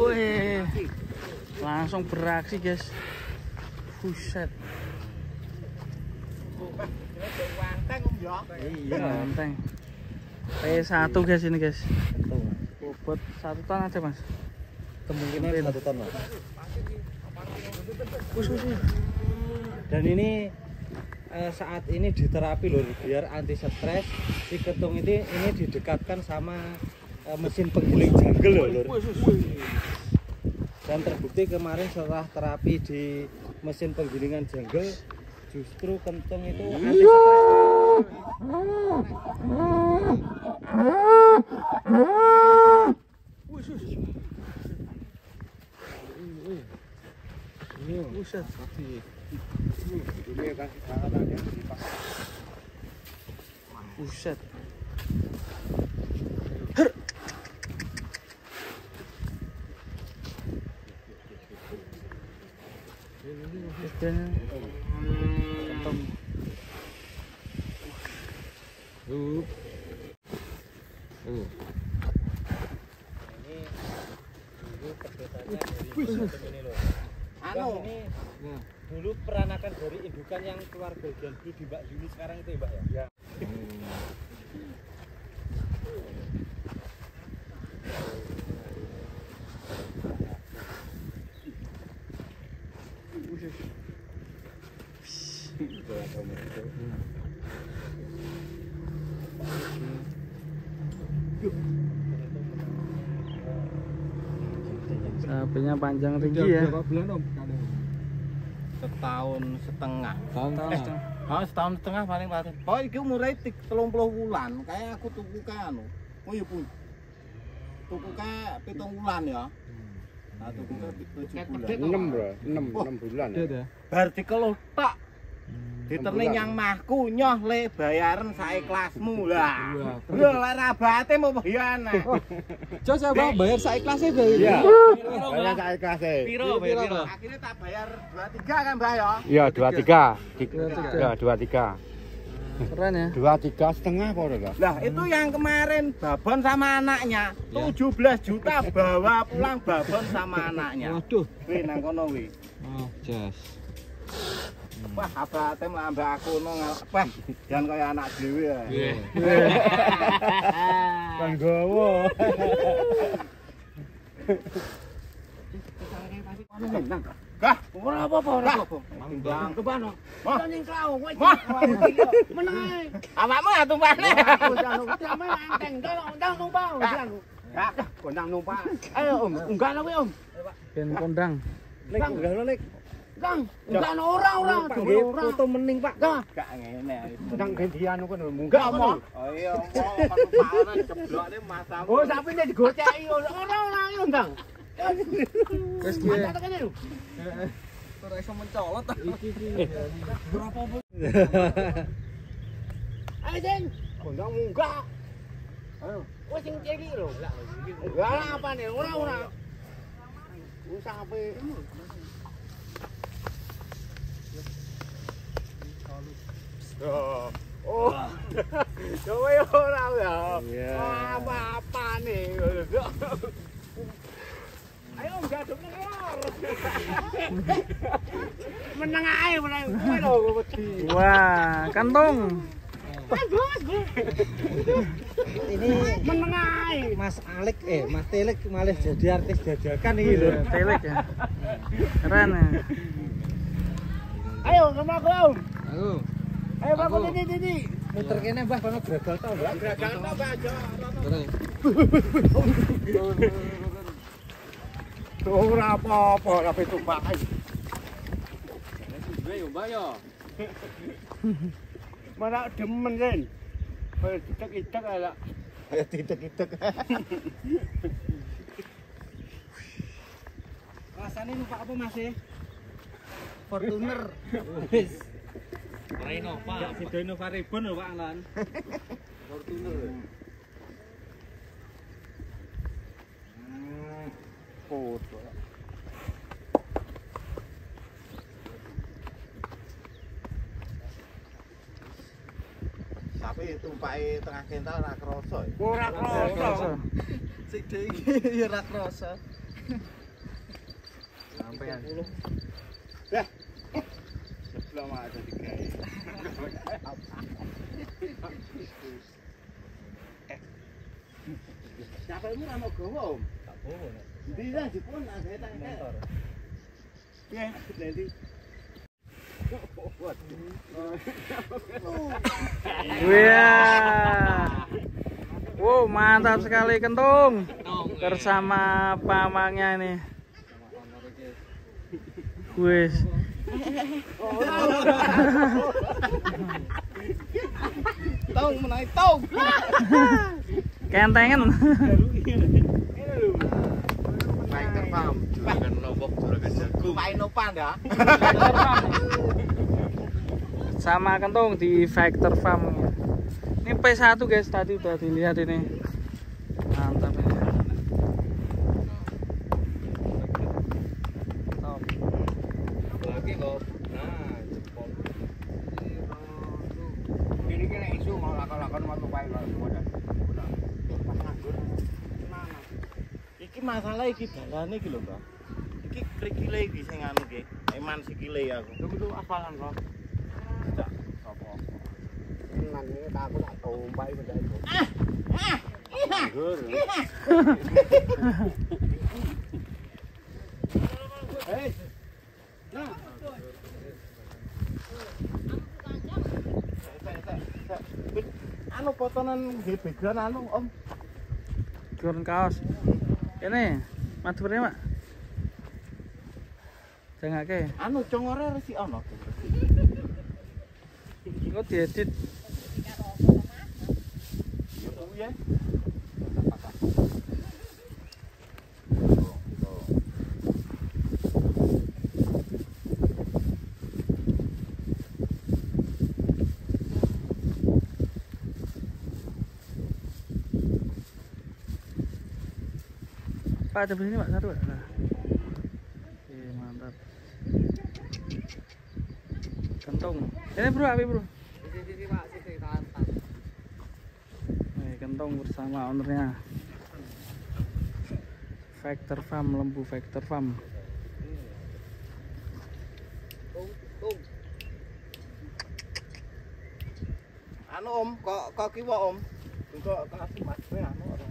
Wih. Langsung beraksi, guys. Buset. Iya, anteng. P1 guys ini, guys. Bobot 1 ton aja, Mas. Kemungkinan 1 ton, Mas. Dan ini saat ini diterapi loh biar anti stres. Si ketung ini didekatkan sama mesin penggiling jungle loh, Lur. Dan terbukti kemarin setelah terapi di mesin penggilingan jungle, justru kentung itu anti stres. Buset. Buset. Ini dulu perbedaannya dari ini loh. Anu, ini dulu peranakan dari indukan yang keluar bagian dulu di Mbak Yuni sekarang itu ya, Mbak ya? Ya. Sapinya panjang tinggi ya. Berapa bulan, Om? Setahun setengah. Setahun setengah paling paling. Oh, iki umure 30 wulan. Kayak aku tuku kae anu. Oh iya pun. Tuku kae 7 wulan ya. Nah, tuku kae 7 bulan. 6, Bro. 6 bulan ya. Bar dikeluh tok. Diterne nyang mahku nyoh le bayaran saikhlasmu lah. Lho lek rabate mau bayar. Jos ya, Bang, bayar saikhlasnya berarti. Iya. Bayar saikhlasnya. Piro bayar piro? Akhirnya tak bayar 23 kan, Mbah ya? Iya, 23. Ya, 23. Keren ya. 23,5 apa ora? Lah, itu yang kemarin babon sama anaknya 17 juta bawa pulang babon sama anaknya. Waduh. Wih nang kono wi. Oh, jos. Wah, abate mlambak aku ngono, wah, jan kaya anak dhewe ya. Kan gowo. Gah, ora apa-apa, ora apa-apa. Timbang tumpano. Nying klao kowe. Meneng ae. Awakmu ya tumpane. Aku anu anteng, ndang numpak. Gah, kondang numpak. Ayo Om, unggah kowe Om. Ben kondang. Nek unggah nek. Kang, enggak ora ora, ora. Foto mening, Pak. Gak ngene. Ndang gantian kono munggah kono. Oh iya, kon jeblokne masamu. Oh, sapine digoceki ora ora ayo ndang. Wis ki. Ora iso mencolot. Iki iki. Berapa apa? Ayo Jeng, kondang munggah. Ayo. Wis sing cilik lho. Lah apane ora ora. Wis sampe. Oh, kowe ora ya. Apa-apane. Ayo gaduk nang lor. Meneng ae meneng kowe lho wedi. Wah, kantung. Ini meneng ae. Mas Alik Mas Telik malah jadi artis dadakan iki lho. Telik ya. Keren ya. Ayo kemana Om? Ayo. Ayo Pak Titi Titi. Muter kene Mbah kono gragal to, Mbah. Gragal to, Mbah aja. Ora apa-apa, ora tumbak. Jane duwe yo, Mbah yo. Malah demen kan. Kaya ditek-itek ala. Kaya ditek-itek. Rasane numpak apa Mas e? Fortuner. Wis. Ora Innova. Gak sido Innova Reborn lho Pak Lan. Fortuner. Foto. Sapi Tapi tumpake tengah kental ora krasa ya. Ora krasa. Sik iki ya ora krasa. Sampean. Dah. Sebelah mah ada tiga. Capekmu ra mau gawa, Om. Tak bawa nek. Ndi lah jepun agak tak Motor. Piye? Nanti. Wah. Wow, mantap sekali kentung. Bersama pamangnya ini. Wis. Tong menaik tong. Kentengan. Fighter Farm, juragan lombok, juragan jagung. Pak Inopan ya. Sama kentung di Factor Farm. Ini P1 guys, tadi udah dilihat ini. Mantap ini. Top. Lagi kok. Nah, jempol. Ini kena isu mau lakon-lakon mau tupai kok. Iki masalah iki dalane iki lho, Mbah. Iki krikile iki sing anu ki, eman sikile aku. Lho kudu apalan kok. Tidak. Apa? Tenan iki aku tak tumpaki benda itu. Nganggur. Hei. Nah. Anu potonan nggih background anu, Om. Background kaos. Ini madurnya, Pak. Jangake. Anu congore resik ana. Engko diedit. Ya kuwi ya. Pak, ada sini Pak, satu Pak. Nah. Oke, mantap. Kentung. Ini bro, api bro. Sini Pak, sini tahan. Nih, kentung bersama ownernya. Factor Farm, Lembu Factor Farm. Anu Om, kok kiwa Om. Kok kasih Mas anu ora.